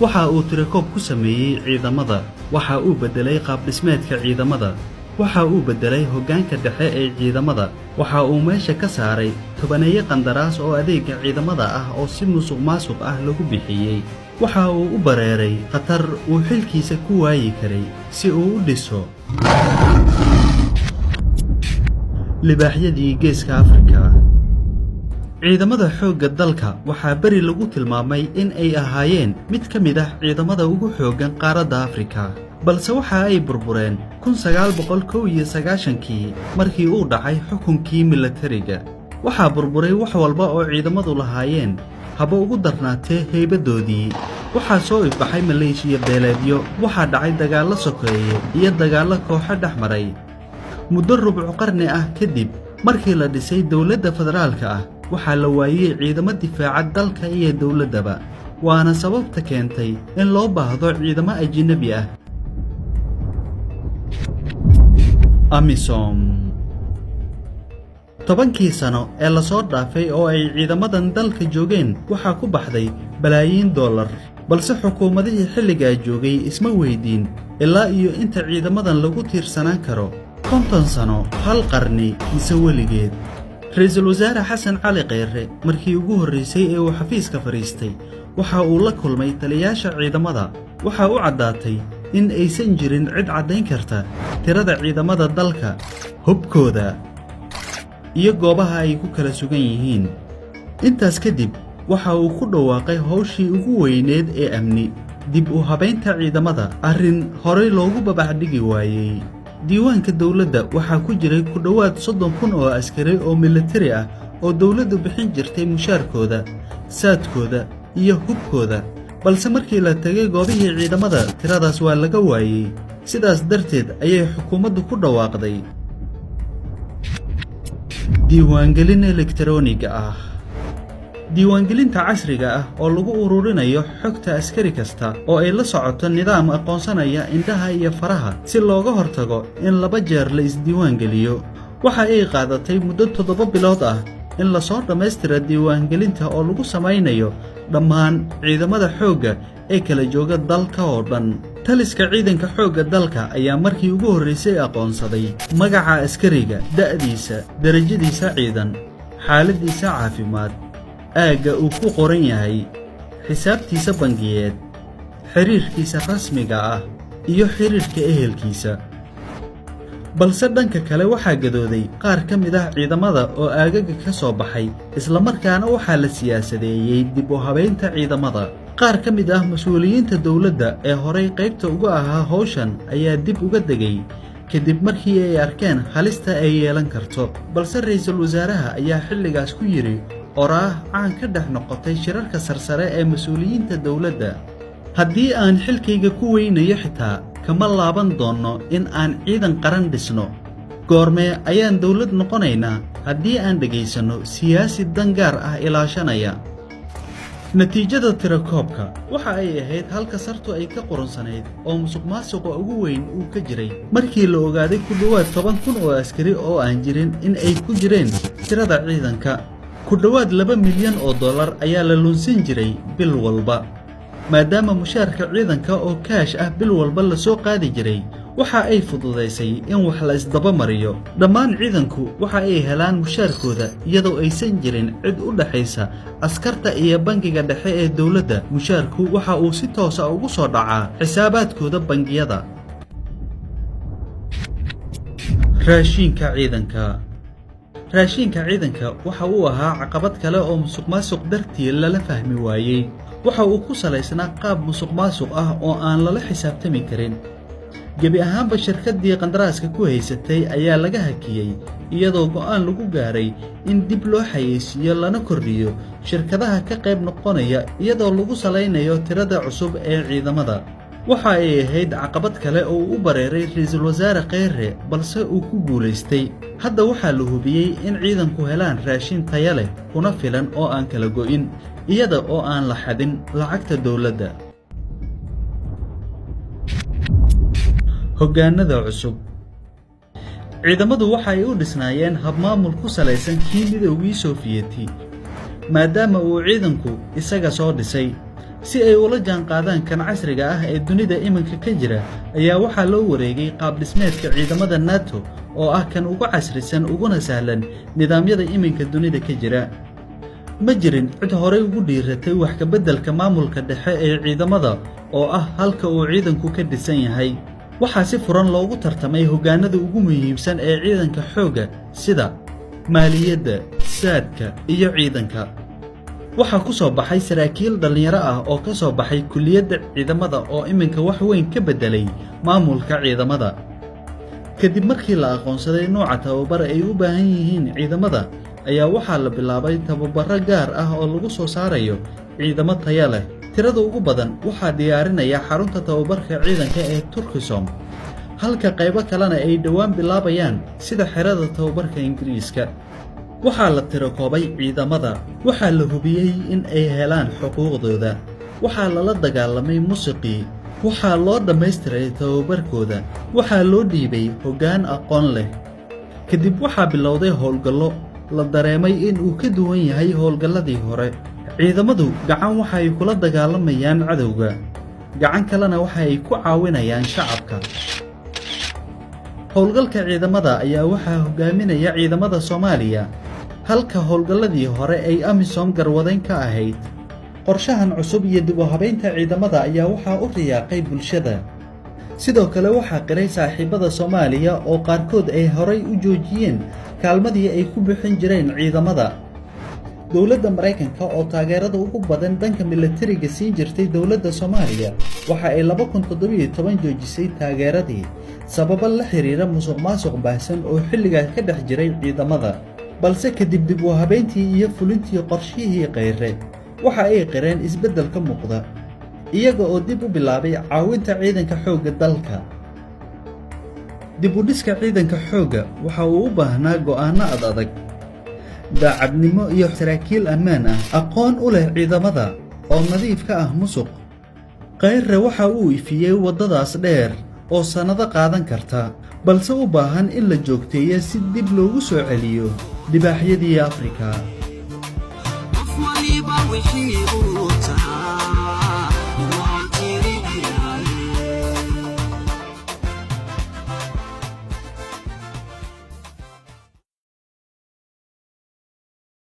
Waxa uu tirakoob ku sameeyey ciidamada. Waxa uu beddelay qaabdhismeedka ciidamada. Waxa uu beddelay hoggaanka dhexe ee ciidamada. Waxa uu meesha ka saaray tobaneeyo qandaraas oo adeegga ciidamada ah oo si musuq maasuq ah lagu bixiyey. Waxa uu u bareeray khatar uu xilkiisa ku waayi karay si uu u dhiso libaaxyadii Geeska Afrika. Ciidamada xoogga dalka waxaa beri lagu tilmaamay in ay ahaayeen mid ka mid ah ciidamada ugu xooggan qaaradda Afrika, balse waxa ay burbureen 1991-kii markii uu dhacay xukunkii milatariga. Waxaa burburay wax walba oo ciidamadu lahaayeen, haba ugu darnaatee heybaddoodii. Waxaa soo ifbaxay maleeshiya beeleedyo. Waxaa dhacay dagaallo sokeeye iyo dagaallo kooxo dhex maray. Muddo rubcu qarni ah kadib markii la dhisay dowladda federaalka ah, waxaa la waayey ciidamo difaaca dalka iyo dowladdaba, waana sababta keentay in loo baahdo ciidamo ajinabi ah. AMISOM 10-kii sano ee lasoo dhaafay oo ay ciidamadan dalka joogeen waxaa ku baxday balaayiin dollar, balse xukuumadihii xilligaa joogay isma weydiin ilaa iyo inta ciidamadan lagu tiirsanaan karo: 50 sano, hal qarni, mise weligeed? Ra-iisul Wasaare Xasan Cali Kheyre markii ugu horraysay ee uu xafiiska fadhiistay waxa uu la kulmay taliyayaasha ciidamada. Waxaa u caddaatay in aysan jirin cid caddayn karta tirada ciidamada dalka, hubkooda iyo goobaha ay ku kala sugan yihiin. Intaas kadib waxa uu ku dhawaaqay howshii ugu weyneed ee amni, dib u habaynta ciidamada, arrin horay loogu babaxdhigi waayey. Diiwaanka dowladda waxaa ku jiray ku dhowaad 30,000 oo askari oo militari ah oo dowladdu bixin jirtay mushaarkooda, saadkooda iyo hubkooda, balse markii la tegay goobihii ciidamada tiradaas waa laga waayey. Sidaas darteed ayay xukuumaddu ku dhawaaqday diiwaangelin elektarooniga ah, diiwaangelinta casriga ah oo lagu ururinayo xogta askari kasta oo ay la socoto nidaam aqoonsanaya indhaha iyo faraha, si looga hortago in laba jeer la isdiiwaangeliyo. Waxa ay qaadatay muddo 7 bilood ah in lasoo dhammaystira diiwaangelinta oo lagu samaynayo dhammaan ciidamada xoogga ee kala jooga dalka oo dhan. Taliska ciidanka xoogga dalka ayaa markii ugu horraysay aqoonsaday magaca askariga, da'diisa, derajadiisa ciidan, xaaladdiisa caafimaad, aagga uu ku qoran yahay, xisaabtiisa bangiyeed, xiriirkiisa rasmiga ah iyo xiriirka ehelkiisa. Balse dhanka kale waxaa gadooday qaar ka mid ah ciidamada oo aagaga ka soo baxay, islamarkaana waxaa la siyaasadeeyey dib u habaynta ciidamada. Qaar ka mid ah mas-uuliyiinta dowladda ee horay qaybta uga ahaa hawshan ayaa dib uga degay kadib markii ay arkeen halista ay yeelan karto. Balse ra'iisul wasaaraha ayaa xilligaas ku yidhi oraah caan ka dhex noqotay shirarka sarsare ee mas-uuliyiinta dowladda: "Haddii aan xilkayga ku weynayo xitaa, kama laaban doonno in aan ciidan qaran dhisno. Goormee ayaan dowlad noqonaynaa haddii aan dhegaysanno siyaasi dan gaar ah ilaashanaya?" Natiijada tirakoobka waxa ay ahayd halka sartu ay ka qurunsanayd oo musuqmaasuqa ugu weyn uu ka jiray, markii la ogaaday ku dhowaad 10,000 oo askari oo aan jirin in ay ku jireen tirada ciidanka. Ku dhowaad 2 milyan oo dollar ayaa la lunsin jiray bil walba. Maadaama mushaarka ciidanka oo kaash ah bil walba lasoo qaadi jiray, waxa ay fududaysay in wax la isdaba mariyo. Dhammaan ciidanku waxa ay helaan mushaarkooda iyadoo aysan jirin cid u dhaxaysa askarta iyo bangiga dhexe ee dowladda. Mushaarku waxa uu si toosa ugu soo dhacaa xisaabaadkooda bangiyada. Raashiinka ciidanka. Raashiinka ciidanka waxa uu ahaa caqabad kale oo musuqmaasuq dartii lala fahmi waayey. Waxa uu ku salaysnaa qaab musuqmaasuq ah oo aan lala xisaabtami karin. Gebi ahaanba shirkaddii qandaraaska ku haysatay ayaa laga hakiyey, iyadoo go'aan lagu gaaray in dib loo xayeysiiyo lana kordhiyo shirkadaha ka qayb noqonaya, iyadoo lagu salaynayo tirada cusub ee ciidamada. Waxa ay ahayd caqabad kale oo uu u bareeray Ra'iisul Wasaare Kheyre, balse uu ku guulaystay. Hadda waxaa la hubiyey in ciidanku helaan raashin taya leh kuna filan oo aan kala go'in, iyada oo aan la xadin lacagta dowladda. Hoggaanada cusub. Ciidamadu waxa ay u dhisnaayeen habmaamul ku salaysan kii Midoogii Soofiyeti, maadaama uu ciidanku isaga soo dhisay. Si ay ula jaanqaadaan kan casriga ah ee dunida iminka ka jira ayaa waxaa loo wareegay qaab dhismeedka ciidamada NATO, oo ah kan ugu casrisan uguna sahlan nidaamyada iminka dunida ka jira. Ma jirin cid horay ugu dhiiratay wax ka beddelka maamulka dhexe ee ciidamada, oo ah halka uu ciidanku ka dhisan yahay. Waxaa si furan loogu tartamay hoggaanada ugu muhiimsan ee ciidanka xoogga, sida maaliyadda, saadka iyo ciidanka. Waxaa ku soo baxay saraakiil dhallinyaro ah oo ka soo baxay kulliyadda ciidamada, oo iminka wax weyn ka beddelay maamulka ciidamada. Kadib markii la aqoonsaday nooca tababar ay u baahan yihiin ciidamada, ayaa waxaa la bilaabay tababarro gaar ah oo lagu soo saarayo ciidamo taya leh. Tirada ugu badan waxaa diyaarinaya xarunta tababarka ciidanka ee Turkisom, halka qaybo kalena ay dhowaan bilaabayaan, sida xerada tababarka Ingiriiska. Waxaa la tirakoobay ciidamada, waxaa la hubiyey in ay helaan xuquuqdooda, waxaa lala dagaalamay musuqii, waxaa loo dhammaystiray tababarkooda, waxaa loo dhiibay hoggaan aqoon leh. Kadib waxaa bilowday howlgallo la dareemay in uu ka duwan yahay howlgalladii hore. Ciidamadu gacan waxa ay kula dagaalamayaan cadowga, gacan kalena waxa ay ku caawinayaan shacabka. Howlgalka ciidamada ayaa waxaa hogaaminaya ciidamada Soomaaliya, halka howlgalladii hore ay AMISOM garwadayn ka ahayd. Qorshahan cusub iyo dib u habaynta ciidamada ayaa waxaa u riyaaqay bulshada. Sidoo kale waxaa qiray saaxiibada Soomaaliya, oo qaarkood ay horay u joojiyeen kaalmadii ay ku bixin jireen ciidamada. Dowladda Maraykanka, oo taageerada ugu badan dhanka milatariga siin jirtay dowladda Soomaaliya, waxa ay 2017 joojisay taageeradii sababo la xiriira musuq maasuq baahsan oo xilligaas ka dhex jiray ciidamada. Balse kadib dib u habeyntii iyo fulintii qorshihii Kheyre, waxa ay qireen isbeddel ka muuqda, iyaga oo dib u bilaabay caawinta ciidanka xoogga dalka. Dib u dhiska ciidanka xoogga waxa uu u baahnaa go'aanno ad adag, daacadnimo iyo saraakiil ammaan ah, aqoon u leh ciidamada oo nadiif ka ah musuq. Kheyre waxa uu ifiyey waddadaas dheer oo sannado qaadan karta, balse u baahan in la joogteeyo si dib loogu soo celiyo libaaxyadii Afrika. Qof waliba wixii uu